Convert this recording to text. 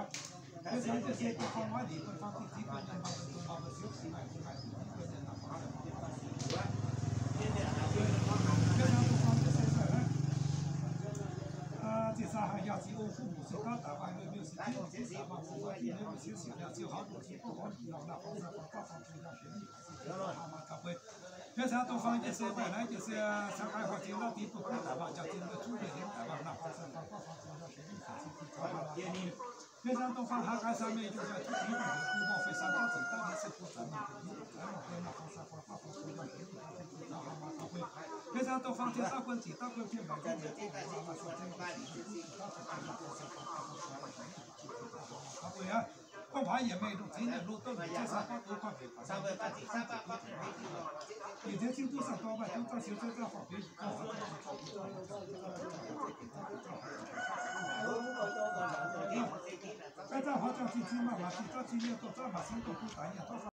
Yie cingx jienv se dongh fang maiv liqc, dongh fang zinh zingx, dongh fang siouv siouv, zinh zangc haic yaac zingx ong fuqv muc se gauv daaih maaih miuc-miuc se tiuv, zinh zangc maaih fuqv maaih diuh miuc-miuc siouv siouv liangx ziouc hauv nduqc zingx gorngv horv nduqc nor, naaiv fang sai fang bauv fang zuqc yaac sienx ninh ziouc hnangv maaih gauh beiv. Yie cingx dongh fang jienv se maaih naaiv jienv se cangx haiz horh zingx lauv dingx dongh gouv daaih maaih jauv zinh mbuo zuqv mienh liemh daaih maaih naaiv fang sai fang bauv fang zuqc yaac sienx ninh ziouc hnangv maaih gauh beiv. Yie cingx dongh fang haaix gaax sai mienh juqc nzaaih tuv dingx dongh mbuo mor fei san jauv zingx daaih mienh se buo zanc mienh dingx daaih mor fei naaiv fang sai fang bauv fang zuqc yaac sienx ninh ziouc hnangv maaih gauh beiv. Yie cingx dongh fang zinh daav guon zingx daav guon fiem mbaeqc zinh mienh dongh mbuo maaih san zinh daav guon fiem mbaeqc zinh mienh dongh mbuo maaih gauh beiv aqv. Gorngv mbaix yietc mengh ndongc zingx yietc lo duqv mbuo jienv sai gorngv doz guanh mbenc baac yietc nziex zingh duqv sai gorngv maaih duqv zangv siouv zengv zangv forc biux zangv horv zangv zinh zinh maaih maaih zinh zangv zinh mienh dongh zangv maaih siouv dongh bun daaih nyanc tov